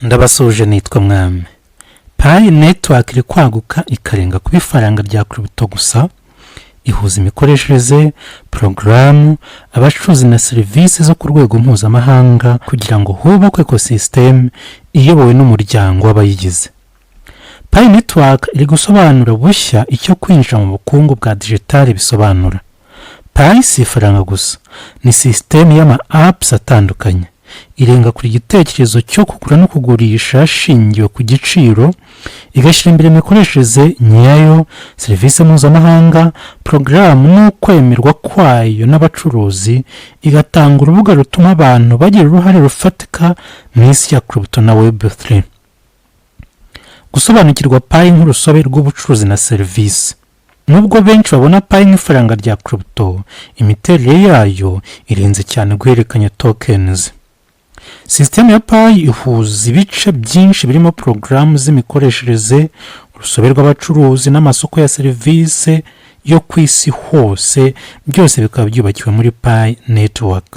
Ndabasuhuje, nitwa Mwami. Pi Network iri kwaguka ikarenga kuba ifaranga rya crypto gusa. Ihuza imikoreshereze, porogaramu, abacuruzi na serivisi zo ku rwego mpuzamahanga kugira ngo hubakwe ecosystem iyobowe n'umuryango w'abayigize. Pi Network iri gusobanura bushya icyo kwinjira mu bukungu bwa digitali bisobanura. Pi si ifaranga gusa, ni sisitemu y'ama apps atandukanye. Irenga kure igitekerezo cyo kugura no kugurisha hashingiwe ku giciro, igashyira imbere imikoreshereze nyayo, serivisi mpuzamahanga, porogaramu n'ukwemerwa kwayo n'abacuruzi, igatanga urubuga rutuma abantu bagira uruhare rufatika mu isi ya crypto na Web3. Gusobanukirwa Pi nk'urusobe rw'ubucuruzi na serivisi: nubwo benshi babona Pi nk'ifaranga rya crypto, imiterere yayo irenze cyane guhererekanya tokens. Sisitemu ya Pi ihuza ibice byinshi birimo porogaramu z'imikoreshereze, urusobe rw'abacuruzi n'amasoko ya serivisi yo ku isi hose, byose bikaba byubakiwe muri Pi Network,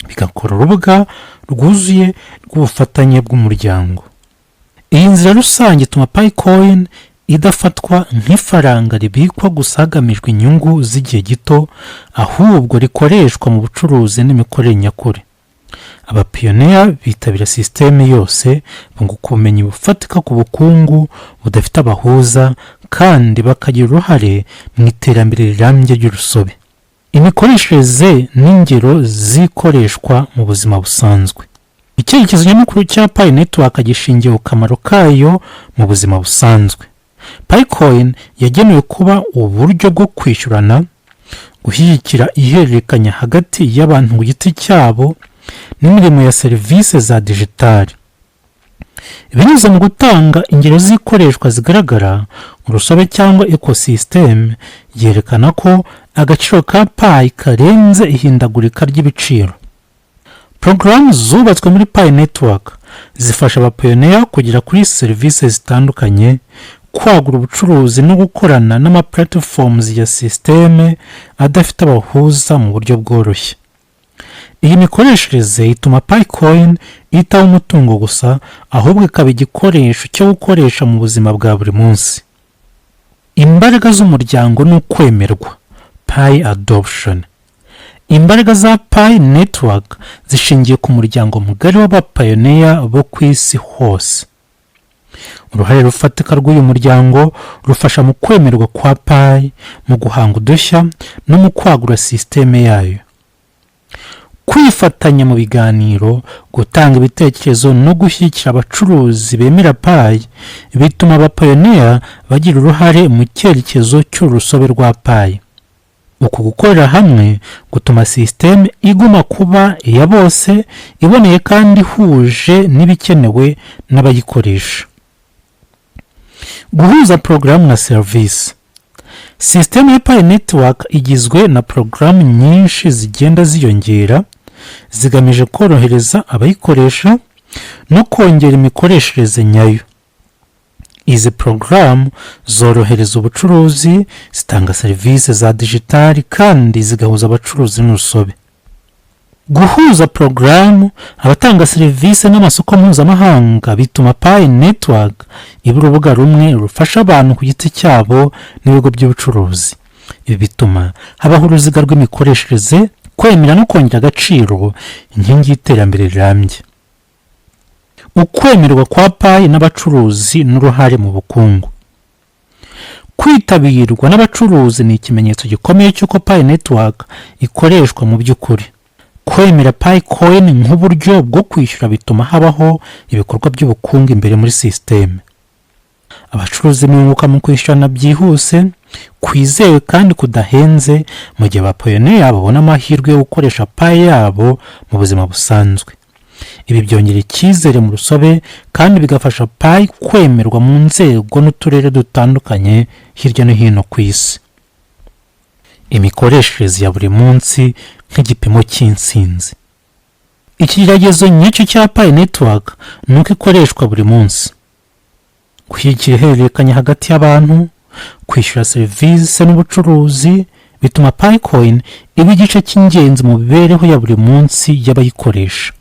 bigakora urubuga rwuzuye rw'ubufatanye bw'umuryango. Iyi nzira rusange ituma Pi Coin idafatwa nk'ifaranga ribikwa gusa hagamijwe inyungu z'igihe gito, ahubwo rikoreshwa mu bucuruzi n'imikorere nyakuri. Abapioneer bitabira sisiteme yose, bunguka ubumenyi bufatika ku bukungu budafite abahuza, kandi bakagira uruhare mu iterambere rirambye ry'urusobe. Imikoreshereze n'ingero zikoreshwa mu buzima busanzwe: icyerekezo nyamukuru cya Pi Network gishingiye ku kamaro kayo mu buzima busanzwe. Pi Coin yagenewe kuba uburyo bwo kwishyurana, gushyigikira ihererekanya hagati y'abantu ku giti cyabo n'imirimo ya serivisi za digitali. Binyuze mu gutanga ingero z'ikoreshwa zigaragara, urusobe cyangwa ecosystem yerekana ko agaciro ka Pi karenze ihindagurika ry'ibiciro. Porogaramu zubatswe muri Pi Network zifasha abapioneer kugera kuri serivisi zitandukanye, kwagura ubucuruzi no gukorana n'amaplatforms ya sisiteme adafite abahuza mu buryo bworoshye. Iyi mikoreshereze ituma Pi Coin itaba umutungo gusa, ahubwo ikaba igikoresho cyo gukoresha mu buzima bwa buri munsi. Imbaraga z'umuryango ni ukwemerwa, Pi adoption: imbaraga za Pi Network zishingiye ku muryango mugari w'abapioneer bo ku isi hose. Uruhare rufatika rw'uyu muryango rufasha mu kwemerwa kwa Pi, mu guhanga udushya no mu kwagura sisiteme yayo. Kwifatanya mu biganiro, gutanga ibitekerezo no gushyigikira abacuruzi bemera Pi bituma abapioneer bagira uruhare mu cyerekezo cy'urusobe rwa Pi. Uku gukorera hamwe gutuma sisiteme iguma kuba iya bose, iboneye kandi ihuje n'ibikenewe n'abayikoresha. Guhuza porogaramu na serivisi: sisiteme ya Pi Network igizwe na porogaramu nyinshi zigenda ziyongera, zigamije korohereza abayikoresha no kongera imikoreshereze nyayo. Izi porogaramu zorohereza ubucuruzi, zitanga serivisi za digitali kandi zigahuza abacuruzi n'urusobe. Guhuza porogaramu, abatanga serivisi n'amasoko mpuzamahanga bituma Pi Network iba urubuga rumwe rufasha abantu ku giti cyabo n'ibigo by'ubucuruzi. Ibi bituma habaho uruziga rw'imikoreshereze, kwemera no kongera agaciro, inkingi y'iterambere rirambye. Ukwemerwa kwa Pi n'abacuruzi n'uruhare mu bukungu: kwitabirwa n'abacuruzi ni ikimenyetso gikomeye cy'uko Pi Network ikoreshwa mu by'ukuri. Kwemera Pi Coin nk'uburyo bwo kwishyura bituma habaho ibikorwa by'ubukungu imbere muri sisiteme. Abacuruzi bunguka mu kwishyurana byihuse, kwizewe kandi kudahenze, mu gihe abapioneer babona amahirwe yo gukoresha Pi yabo mu buzima busanzwe. Ibi byongera icyizere mu rusobe kandi bigafasha Pi kwemerwa mu nzego n'uturere dutandukanye hirya no hino ku isi. Imikoreshereze ya buri munsi nk'igipimo cy'intsinzi: ikigeragezo nyacyo cya Pi Network ni uko ikoreshwa buri munsi. Gushyigikira ihererekanya hagati y'abantu, kwishyura serivisi n'ubucuruzi bituma Pi Coin iba igice cy'ingenzi mu mibereho ya buri munsi y'abayikoresha.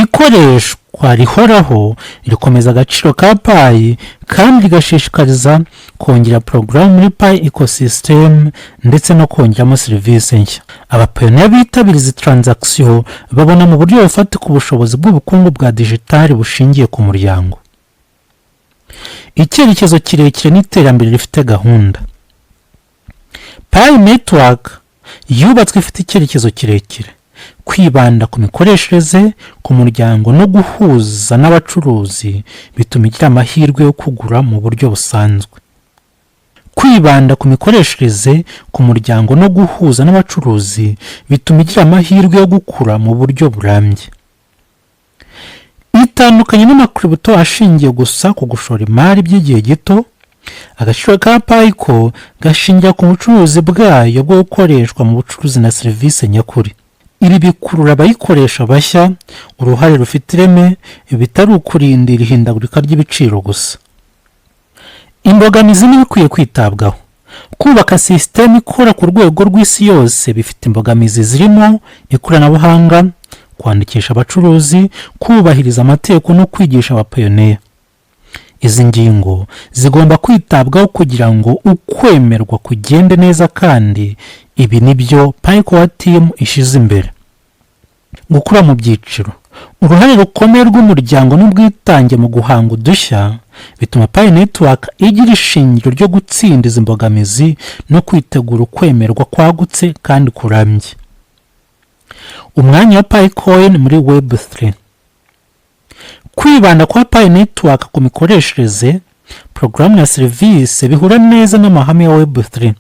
Ikoreshwa rihoraho rikomeza agaciro ka Pi kandi rigashishikariza kongera porogaramu muri Pi ecosystem ndetse no kongeramo serivisi nshya. Abapioneer bitabira izi transaction babona mu buryo bufatika ubushobozi bw'ubukungu bwa digitali bushingiye ku muryango. Icyerekezo kirekire n'iterambere rifite gahunda. Pi Network yubatswe ifite icyerekezo kirekire. Kwibanda ku mikoreshereze, ku muryango no guhuza n'abacuruzi bituma igira amahirwe yo kugura mu buryo busanzwe. Kwibanda ku mikoreshereze, ku muryango no guhuza n'abacuruzi bituma igira amahirwe yo gukura mu buryo burambye. Itandukanye n'amacrypto ashingiye gusa ku gushora imari by'igihe gito. Agaciro ka Pi ko gashingira ku bucuruzi bwayo bwo gukoreshwa mu bucuruzi na serivisi nyakuri. Ibi bikurura abayikoresha bashya, uruhare rufite ireme, bitari ukurindira ihindagurika ry'ibiciro gusa. Imbogamizi n'ibikwiye kwitabwaho. Kubaka sisiteme ikora ku rwego rw'isi yose bifite imbogamizi zirimo ikoranabuhanga, kwandikisha abacuruzi, kubahiriza amategeko no kwigisha abapioneer. Izi ngingo zigomba kwitabwaho kugira ngo ukwemerwa kugende neza, kandi ibi ni byo Pi Core Team ishyize imbere. Gukura mu byiciro, uruhare rukomeye rw'umuryango n'ubwitange mu guhanga udushya bituma Pi Network igira ishingiro ryo gutsinda izi mbogamizi no kwitegura ukwemerwa kwagutse kandi kurambye. Umwanya wa Pi Coin muri Web3. Kwibanda kwa Pi Network ku mikoreshereze, porogaramu na serivisi bihura neza n'amahame ya Web3: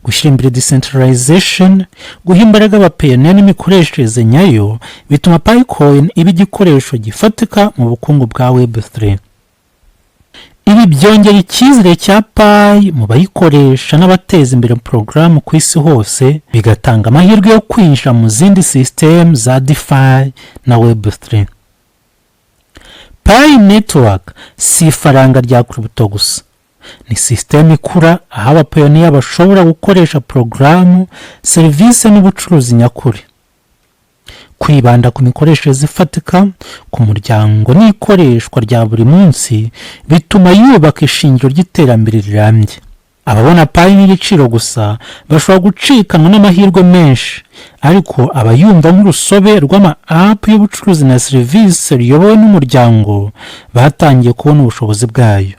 gushyira imbere decentralization, guha imbaraga abapioneer n'imikoreshereze nyayo. Bituma Pi Coin iba igikoresho gifatika mu bukungu bwa Web3. Ibi byongera icyizere cya Pi mu bayikoresha n'abateza imbere porogaramu ku isi hose, bigatanga amahirwe yo kwinjira mu zindi sisitemu za DeFi na Web3. Pi Network si ifaranga rya crypto gusa, ni sisitemu ikura aho abapioneer bashobora gukoresha porogaramu, serivisi n'ubucuruzi nyakuri. Kwibanda ku mikoreshereze ifatika, ku muryango n'ikoreshwa rya buri munsi bituma yubaka ishingiro ry'iterambere rirambye. Ababona Pi nk'igiciro gusa bashobora gucikanwa n'amahirwe menshi, ariko abayumva nk'urusobe rw'ama app y'ubucuruzi na serivisi ruyobowe n'umuryango batangiye kubona ubushobozi bwayo.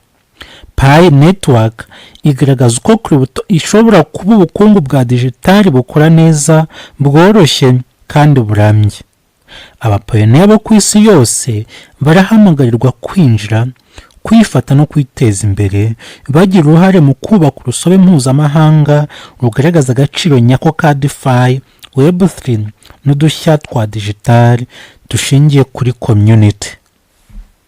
Pi Network igaragaza uko crypto ishobora kuba ubukungu bwa digitali bukora neza, bworoshye kandi burambye. Abapioneer bo ku isi yose barahamagarirwa kwinjira, kwifata no kwiteza imbere, bagira uruhare mu kubaka urusobe mpuzamahanga rugaragaza agaciro nyako ka DeFi, Web3 n'udushya twa digitali dushingiye kuri community.